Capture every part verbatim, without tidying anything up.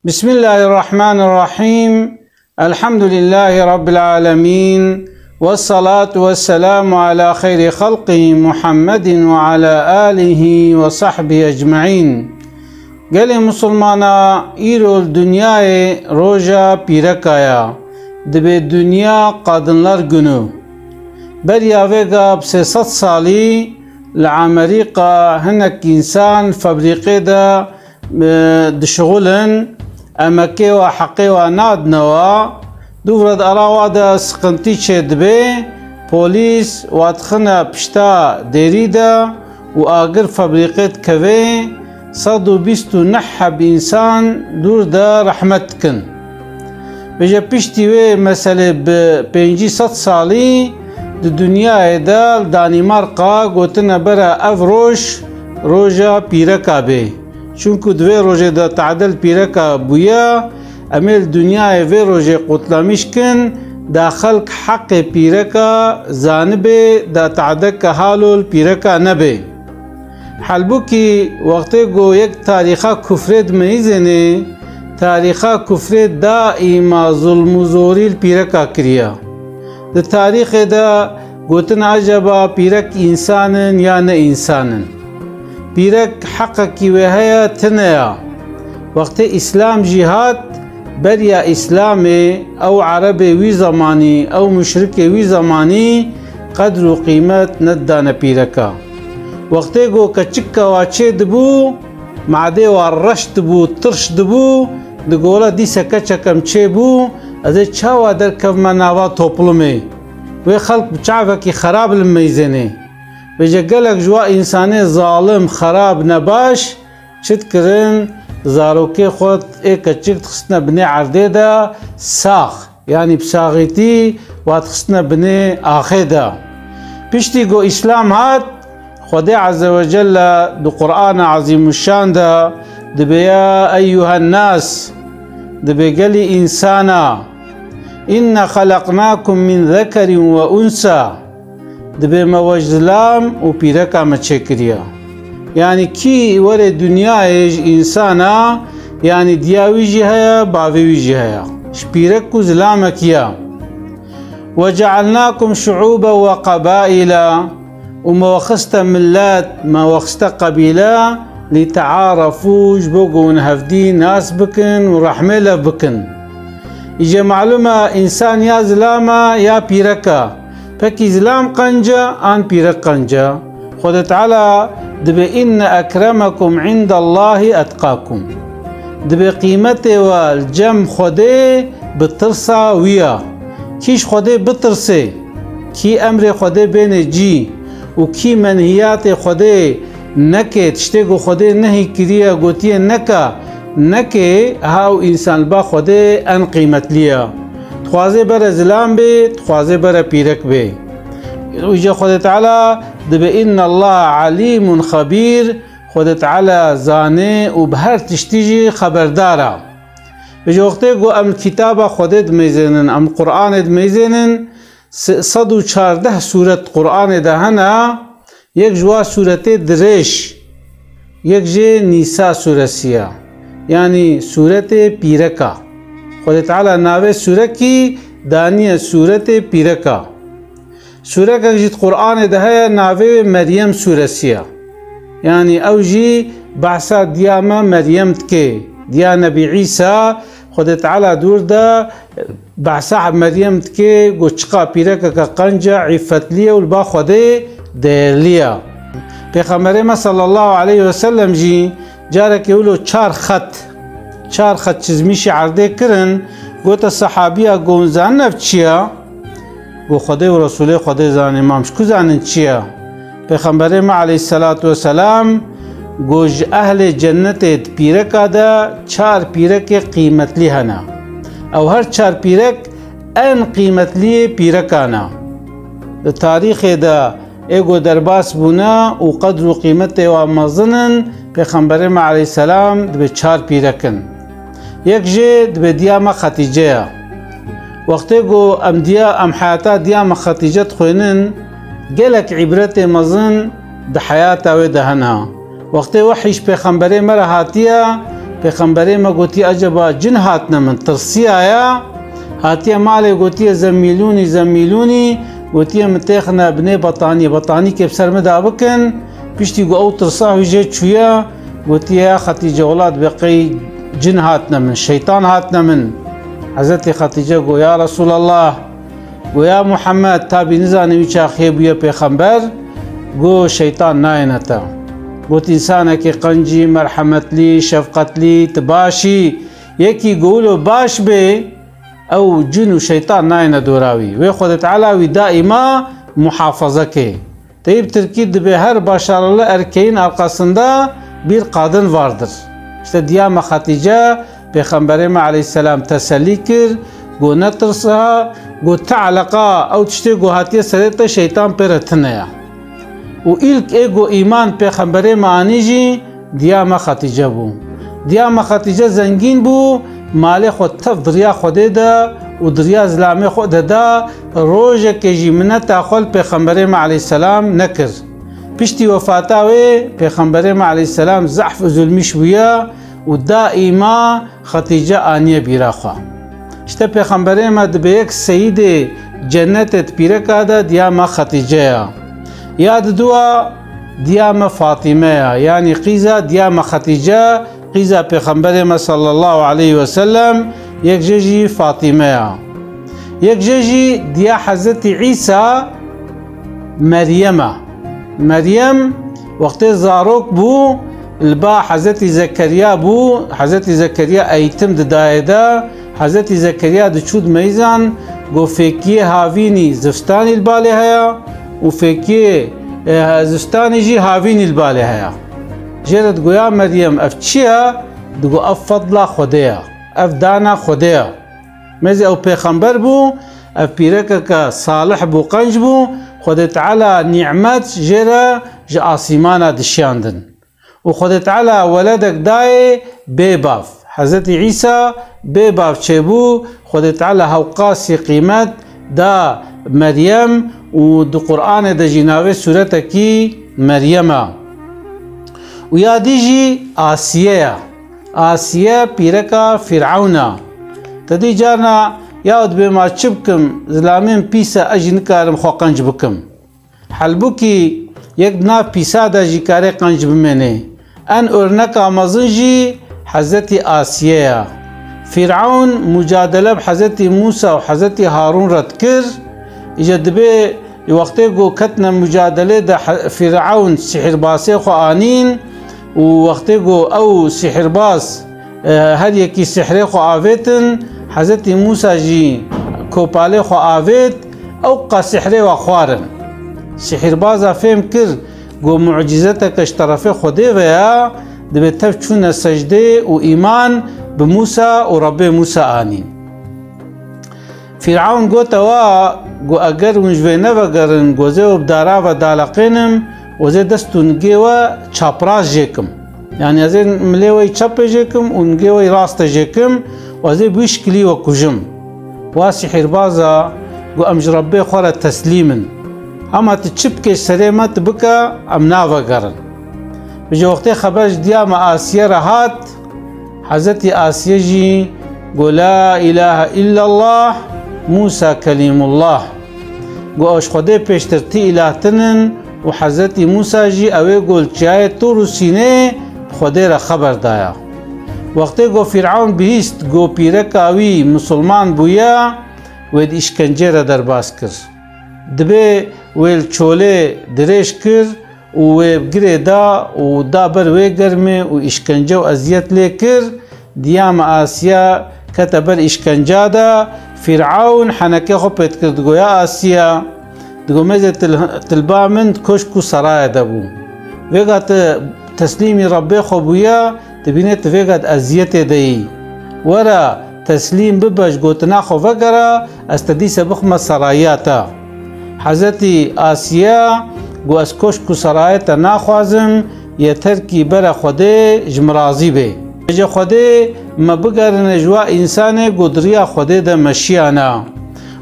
Bismillahirrahmanirrahim. Elhamdülillahi Rabbil alemin. Vessalatu vesselamu ala xeyri xalqihi Muhammedin ve ala alihi ve sahbihi ecmaîn. Gelê Musulmana, îro li dinyayê roja pîreka ya. Dibê dinya qadinlar günü. Beriya vêga bi sê sed salî li Amerîka hinek însan fabrîqê de e, dişixulin, emekê wa heqê wa nadine wa, dûvre di ara wa de siqintî çêdibe, polîs wa dixine pişta dêrî de û agir fabrîqê dikeve, sed û bîst û neh heb însan dûr de rehmet dikin. Vêje piştî wê meselê bi pêncî sed salî di dinyayê de li Danîmarka gotine bere ev roj roja pîreka bê. Çunku di vê rojê de tade li pîreka bûye, em ê li dinyayê vê rojê qutlamîş kin, da xelk heqê pîreka zanibê, da tade ke halo li pîreka nebê. Halbûkî wextê ku yek tarîxa kufrê dimeyîzênê, tarîxa kufrê daîma zulm û zorî li pîreka kiriye. Di tarîxê de gotin acaba pîrek însan in ya ne însan in? Pîrek heqekî wê heye tune ya. Wextê Îslam jî hat, beriya Îslamê ew erebê wî zemanî, ew muşrikê wî zemanî qedr û qîmet nedidane pîreka. Wextê ku keçika wa çê dibû, madê wa reş dibû, tirş dibû, digola dîse keçek em çê bû, ez ê çawa derkevme nava toplumê? Wê xelk bi çavekî xerab li meyzênê. Vêje gelek ji wa însanê zalim, xerab, nebaş çi dikirin? Zarokê xwe ê keçik dixistine binê erdê de sax. Yanî bi saxîtî wa dixistine binê axê de. Piştî ku Îslam hat, Xwedê Azze ve Celle di Qur'ana Ezîmuşşan de dibê, ya eyyuhen nas, dibê gelî însana, inna xelaqnakum min zekerin ve unsa, dibê me we ji zilam û pîreka me çêkiriye. Yanî kî werê dinyayê ji însana, yanî diya wî jî heye, bavê wî jî heye. Ji pîrek û zilamek ya. Ve cealnakum şuûben ve qebaîla, û me we xiste millet, me we xiste qebîle, lîtearefû, ji bo ku hûn hevdî nas bikin û rehmê lev bikin. Îje malûm e, însan ya zilam e, ya pîrek e. Pekî zilam qenc e an pîrek qenc e? Xwedê Teala dibê, inne ekremekum îndellahî etqakum. Dibê qîmetê we li cem Xwedê bi tirsa wî ye. Kî ji Xwedê bitirsê, kî emrê Xwedê bêne cî û kî menhiyatê Xwedê neke, tiştê ku Xwedê nehî kiriye, gotiye neke, neke, ha ew însan li ba Xwedê en qîmetlî ye. Dixwaze bere zilam bê, dixwaze bere pîrek bê. Îja Xwedê Teala dibê, innallaha alîmun xebîr, Xwedê Teala zane û bi her tiştî jî xeberdar e. Ji wextê ku em kitaba Xwedê dimeyzênin, em Qur'anê dimeyzênin, se-, sed û çardeh sûret Qur'anê de hene, yek ji wa sûretê dirêj, yek jê Nîsa sûresî ye. Yanî sûretê pîreka. Xwedê Teala navê sûrekî daniye sûretê pîreka. Sûrekek jî di Qur'anê de heye, navê wê Meryem sûresî ye. Yanî ew jî behsa diya me Meryem dike. Diya Nebî Îsa, Xwedê Teala dûr de behsa Meryem dike, got çiqa pîrekeke qenc e, îffetlî ye û li ba Xwedê değerlî ye. Pêxemberê me sallallahu aleyhi ve sellem jî carekê wilo çar xet, çar xet çizmîşî erdê kirin, gote sehabiya, got hûn zanin ev çi ye? Got Xwedê û Resûlê Xwedê zane, mam ji ku zanin çi ye? Pêxemberê me aleyhisselatu vesselam got, ji ehlê cennetê di pîreka de çar pîrekê qîmetlî hene. Ew her çar pîrek en qîmetliyê pîrekan e. Di tarîxê de ê ku derbas bûne û qedr û qîmetê wan mezin in, Pêxemberê me aleyhisselam dibê çar pîrek in. Yek jê dibê diya me Xetîce ye. Wextê ku em diya, em heyata diya me Xetîce dixwênin, gelek îbretê mezin di heyata wê de hene. Wextê wehî ji Pêxemberê me re hatiye, Pêxemberê me gotiye, "Eceba cin hatine min, tirsiya ya." Hatiye malê gotiye, "Zemîlûnî, zemîlûnî." Gotiye, "Min têxine binê betaniyê, betanîkê bi ser min de bikin." Piştî ku ew tirsa wî jê çûye, gotiye, "Ya Xetîce, wela dibe qey cin hatine min, şeytan hatine min." Hezretî Xetîce got, "Ya Resûlallah," got, "Ya Muhammed, tabî nizanim wî çaxê bûye pêxember," got, "şeytan nayêne te." Got, "Însanekî qencî, merhemetlî, şefqetlî, tu baş î. Yekî ku wilo baş bê, ew cin û şeytan nayêne dora wî. Wê Xwedê Teala wî daîma muhafaza kê." Tê bi tirkî dibê her başarılı erkeğin arkasında bir kadın vardır. İşte diya me Xetîce Pêxemberê me aleyhisselam tesellî kir, got, "Netirse," got, "ti eleqa ew tiştê ku hatiye serê te şeytan pê re tune ye." Û îlk ê ku îman Pêxemberê me anî jî diya me Xetîce bû. Diya me Xetîce zengîn bû, malê xwe tev di riya Xwedê de û di riya zilamê xwe de da, rojekê jî mineta xwe li Pêxemberê me aleyhisselam nekir. Piştî wefata wê, Pêxemberê me aleyhisselam zehf û zulmîş bûye û daîma Xetîce aniye bîra xwe. Îşte Pêxemberê me dibe yek seyîdê cennetê di pîreka de diya me Xetîce ya. Ya diduwa diya me Fatîme ya, yanî qîza diya me Xetîce, qîza Pêxemberê me sallallahu aleyhi ve sellem, yek jê jî Fatîme ya. Yek jê jî diya Hezretî Îsa Meryem e. Meryem wextê zarok bû, li ba Hezretî Zekeriya bû, Hezretî Zekeriya eğitim didayê de, Hezretî Zekeriya diçû di meyzan, got, "Fêkiyê havînî zivistanî li balê heye û fêkiyê, e, zivistanî jî havînî li balê heye." Jê re digoya, "Meryem, ev çi ye?" Digo, "Ev fedla Xwedê ye, ev dana Xwedê ye." Mêzê ew pêxember bû, ev pîrekeke salih bû, qenc bû, Xwedê Teala nîmet jê re ji asîmana dişiyandin. Û Xwedê Teala weledek dayê bê bav. Hezretî Îsa bê bav çêbû, Xwedê Teala hewqasî qîmet da Meryem û di Qur'anê de jî navê sûretekî Meryem e. Û ya dî jî Asiye ye. Asiye pîreka Fîrewn e. Te dî carna ya dibê ma çi bikim, zilamên pîs e, ez jî nikarim xwe qenc bikim. Halbûkî yek di nav pîsa de jî karê qenc bimênê. En örneka mezin jî Hezretî Asiye ye. Fîrewn mucadele bi Hezretî Mûsa û Hezretî Harûn re dikir. Îje dibê wextê ku ketine mucadelê de he-, Fîrewn sîhirbasê xwe anîn û wextê ku ew sîhirbaz, e, her yekî sihrê xwe avêtin, Hezretî Mûsa jî kopalê xwe avêt, ew qa sihrê wa xwarin. Sîhirbaza fêm kir ku mucîzeteke ji terefê Xwedê ve ye, dibê tev çûne secdê û îman bi Mûsa û Rebbê Mûsa anîn. Fîrewn gote wa ku eger hûn ji vê nevegerin, ku ez ê we bi dara ve daleqênim, ez ê dest û nigê we çapraz jêkim. Yanî ez ê milê we yî çepê jêkim û nigê we yî rastê jêkim û ez ê bi wî şikilî we kujim. Wa sîhirbaza got, "Em ji Rebbê xwe re teslîm in. Hema tu çi bikê ji serê me tu bike, em navegerin." Ji wextê xeber ji diya me Asiye re hat, Hezretî Asiye jî got, "La îlahe îllallah, Mûsa kelîmullah." Got, "Ew ji Xwedê pêştir ti îlah tinin û Hezretî Mûsa jî ew ê got li çiyayê Tûr û Sînê bi Xwedê re xeber daya." Wextê ku Fîrewn bihîst ku pîreka wî misilman bûye, wê di îşkencê re derbas kir. Dibê wê li çolê dirêj kir û wê bi girê da û da ber wê germê û îşkence û eziyet lê kir. Diya me Asiya kete ber îşkenca de, Fîrewn henekê xwe pê dikir, digo, "Ya Asiya," digo, "mêzê til-, tilba min di koşk û serayê de bû. Vêga tu teslîmî Rebbê xwe bûye, dibînê tu vêga di eziyetê de yî. Were, teslîm bibe, ji gotina xwe vegere, ez te dîse bixime serayiya te." Hezretî Asiye got, "Ez koşk û serayê te naxwazim, yeter kî bere Xwedê ji min razî bê. Bêje Xwedê me bigerine ji wa însanê ku di riya Xwedê de meşiyane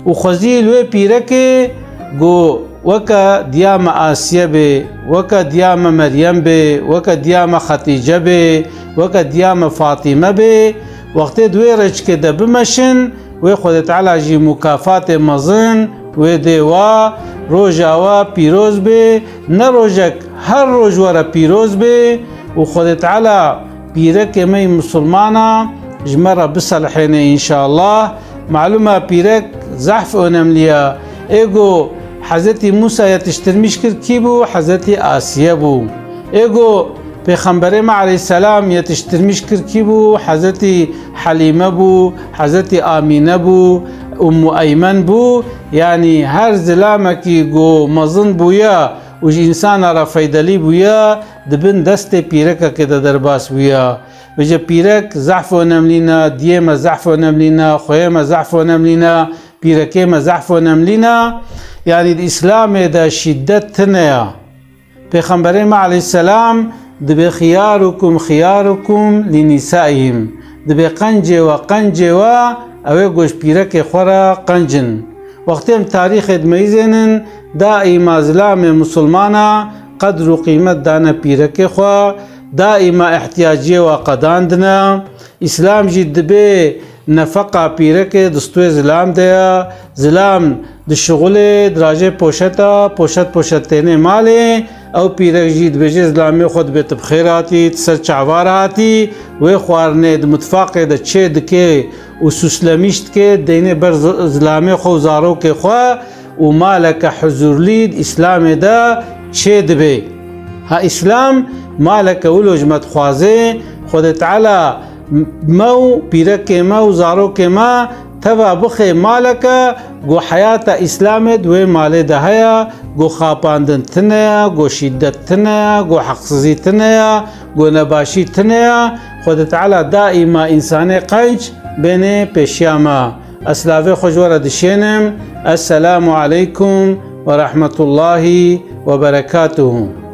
û xwezî li wê pîrekê ku weke diya me Asiye bê, weke diya me Meryem bê, weke diya me Xetîce bê, Weke diya me Fatîme bê, wextê di wê rêçikê de bimeşin, wê Xwedê Teala jî mukafatê mezin wê dê wa, roja wa pîroz bê, ne rojek, her roj were pîroz bê û Xwedê Teala pîrekê me yî misilmana ji me re biselihêne înşallah. Malûm e pîrek zehf önemli ye. Ê go Hezretî Mûsa yetiştirmiş kir kî bû? Hezretî Asiye bû. Ê go Pêxemberê me aleyhisselam yetiştirmiş kir kî bû? Hezretî Helîme bû, Hezretî Amîne bû, Ummu Eymen bû. Yanî her zilamekî go mezin bûye û ji însana re feydelî bûye, di bin destê pîrekekê de derbas bûye. Vêce pîrek zehf önemlî ne, diyê me zehf önemlî ne, xweyê me zehf önemlî ne, pîrekê me zehf önemlî ne. Yanî di Îslamê de şîdet tune ye. Pêxemberê me aleyhisselam dibê xiyarukum xiyarukum li nisaihim. Dibê qencê we, qencê we, ew ê go ji pîrekê xwe re qenc in. Wextê em tarîxê dimeyzênin, daîma zilamê misilmana qedr û qîmet dane pîrekê xwe, daîma ihtiyaciyê we qedandine. Îslam jî dibê nefeqa pîrekê di stûyê zilam de ye. Zilam dişixulê, dirajê poşeta, poşet poşet tênê malê. Ew pîrek jî dibêje zilamê xwe dibê tu bi xêr hatî, tu ser çava re hatî. Wê xwarinê di mitfaqê de çê dike û sûslemîş dike, deynê ber zi-, zilamê xwe û zarokê xwe û maleke huzurlî di Îslamê de çê dibe. Ha Îslam maleke wilo ji me dixwaze, Xwedê Teala me û pîrekê me û zarokê me teva bixe maleke ku heyata Îslamê di wê malê de heye, ku xapandin tune ye, ku şîdet tune ye, ku heqsizî tune ye, ku nebaşî tune ye. Xwedê Teala daîma însanê qenc bêne pêşiya me. Ez silavê xwe ji we re dişênim. Esselamu aleykum ve rahmetullahi ve berekatuhu.